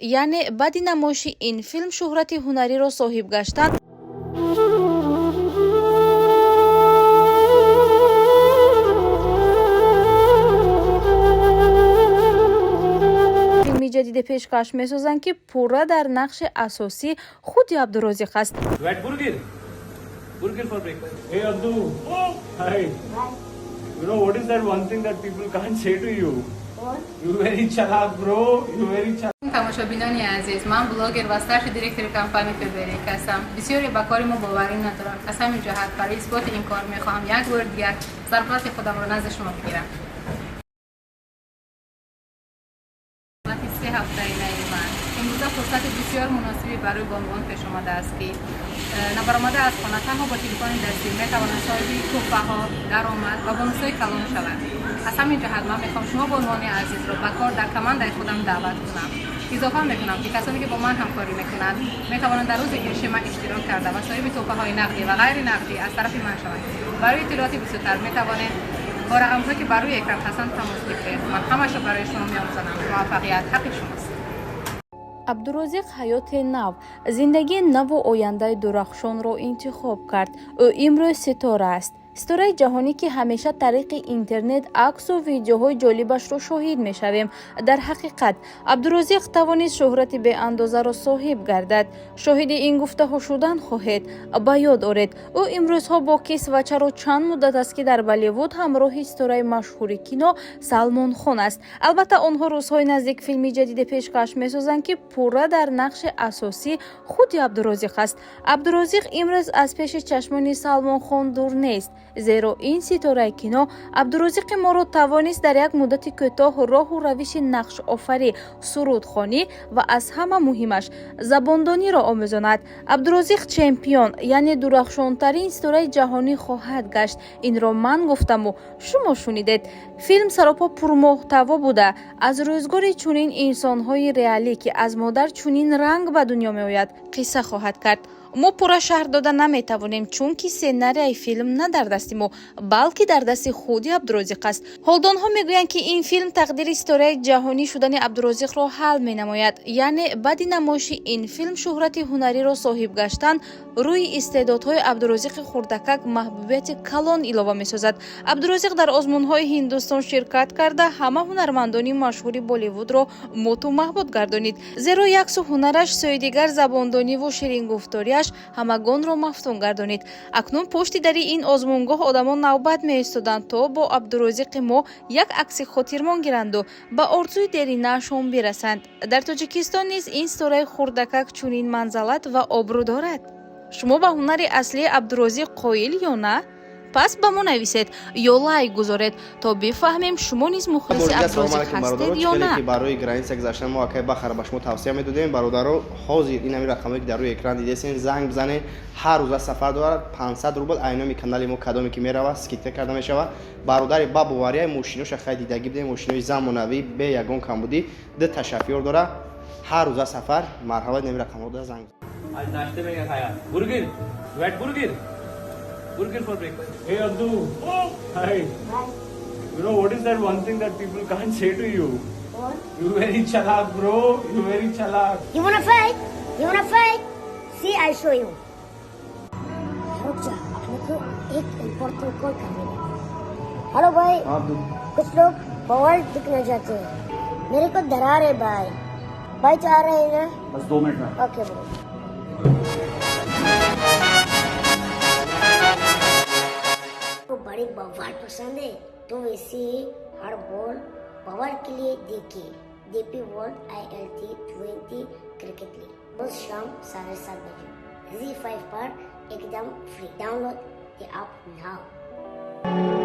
Яъне баъди намоиши ин филм шӯҳрати ҳунариро соҳиб гаштан, филми ҷадиде пешкаш месозанд, ки пурра дар нақши асосӣ худи Абдурозиқ аст. You had burger? Burger for breakfast. Hey Abdu. Hi. You know what is that one thing that people can't say to you? What? You very chalak, bro. You very chalak. Тамошобинони азиз, ман блогер ва старший директори компанияи Фаберлик ҳастам. Бисёре ба кори мо боварӣ надоранд. Аз ҳамин ҷиҳат барои исботи ин кор мехоҳам як бори дигар зарплати худамро назди шумо бигирам. 3 ҳафтаи наи ман имрӯза фурсати бисёр муносибе барои бонувон пеш омадааст, ки набаромада аз хона, танҳо бо телефони дастӣ метавонанд соҳиби тӯҳфаҳо, даромад ва бонусҳои калон шаванд. Аз ҳамин ҷиҳат ман мехоҳам шумо бонувони азизро ба кор дар командаи худам даъват кунам. Изофа мекунам, ки касоне ки бо ман ҳамкорӣ мекунанд, метавонанд дар рӯзи ирши ман иштирок карда ва соҳиби тӯҳфаҳои нақдӣ ва ғайри нақдӣ аз тарафи ман шаванд. Барои иттилооти бисёртар метавонед бо рақамҳое, ки бар рӯи экран ҳастанд, тамос гиред. Ман ҳамашро барои шумо меомӯзонам. Муваффақият ҳаққи шумост. Абдурозиқ ҳаёти нав, зиндагии наву ояндаи дурахшонро интихоб кард. Ӯ имрӯз ситора аст, ситораи ҷаҳонӣ, ки ҳамеша тариқи интернет аксу видеоҳои ҷолибашро шоҳид мешавем. Дар ҳақиқат, Абдурозиқ тавонист шӯҳрати беандозаро соҳиб гардад. Шоҳиди ин гуфтаҳо шудан хоҳед. Ба ёд оред, ӯ имрӯзҳо бо кис ва чаро чанд муддат аст, ки дар Болливуд ҳамроҳи ситораи машҳури кино Салмон Хон аст. Албатта, онҳо рӯзҳои наздик филми ҷадиде пешкаш месозанд, ки пурра дар нақши асосӣ худи Абдурозиқ аст. Абдурозиқ имрӯз аз пеши чашмони Салмон Хон дур нест, зеро ин ситораи кино Абдурозиқи моро тавонист дар як муддати кӯтоҳ роҳу равиши нақшофарӣ, сурудхонӣ ва аз ҳама муҳимаш забондониро омӯзонад. Абдурозиқ чемпион, яъне дурахшонтарин ситораи ҷаҳонӣ хоҳад гашт. Инро ман гуфтаму шумо шунидед. Филм саропо пурмуҳтаво буда, аз рӯзгори чунин инсонҳои реалӣ, ки аз модар чунин ранг ба дунё меояд, қисса хоҳад кард. Мо пурра шарҳ дода наметавонем, чунки сценарияи филм на дар дасти мо, балки дар дасти худи Абдурозиқ аст. Ҳолдонҳо мегӯянд, ки ин филм тақдири ситораи ҷаҳонӣ шудани Абдурозиқро ҳал менамояд. Яъне баъди намоиши ин филм шӯҳрати ҳунариро соҳиб гаштан, рӯи истеъдодҳои Абдурозиқи хурдакак маҳбубияти калон илова месозад. Абдурозиқ дар озмунҳои Ҳиндустон ширкат карда, ҳама ҳунармандони машҳури Болливудро моту маҳбуд гардонид, зеро як сӯ ҳунараш, сӯи дигар забондониву ширингуфториаш ҳамагонро мафтун гардонид. Акнун пушти дари ин озмунгоҳ одамон навбат меистоданд, то бо Абдурозиқи мо як акси хотирмон гиранду ба орзуи деринаашон бирасанд. Дар Тоҷикистон низ ин ситораи хурдакак чунин манзалат ва обрӯ дорад. Шумо ба ҳунари аслии Абдурозиқ қоил ё на? Пас ба мо нависед ё лайк гузоред, то бифаҳмем, шумо низ мухлиси Абдурозиқ ҳастед ё на. Ки барои граница гузаштан мо акай Бахара ба шумо тавсия медодем. Бародаро, ҳозир ин ҳамин рақамое, ки дар рӯи экран дидесен, занг бизанед. Ҳар рӯза сафар дорад, 500 рубл. Айноми канали мо кадоме ки меравад, скидка карда мешавад. Бародари ба бовария, мошиноша хай дидагӣ бидем, мошинои замонавӣ, бе ягон камбудӣ, ду та шофёр дора, ҳар рӯза сафар. Марҳамат, ин ҳамин рақамҳо занг. आज नाश्ते में क्या खाया? Burger. You had burger? Burger for breakfast. Hey Abdu. Hi. You know what is that one thing that people can't say to you? What? You very chalak, bro. You very chalak. You wanna fight? You wanna fight? See, I show you. रुक जा, अपने को एक important call करनी है। Hello भाई, कुछ लोग बवाल दिखना चाहते हैं। मेरे को डरा रहे भाई। भाई तो आ रहे हैं ना? बस 2 मिनट में। Okay bro. को बड़ी बवाल पसंद है, तो वैसे ही हर बॉल बवाल के लिए देखिए DP world ILT 20 cricket league, रोज शाम 7:30 बजे जी फाइव पर, एकदम free. Download the app now.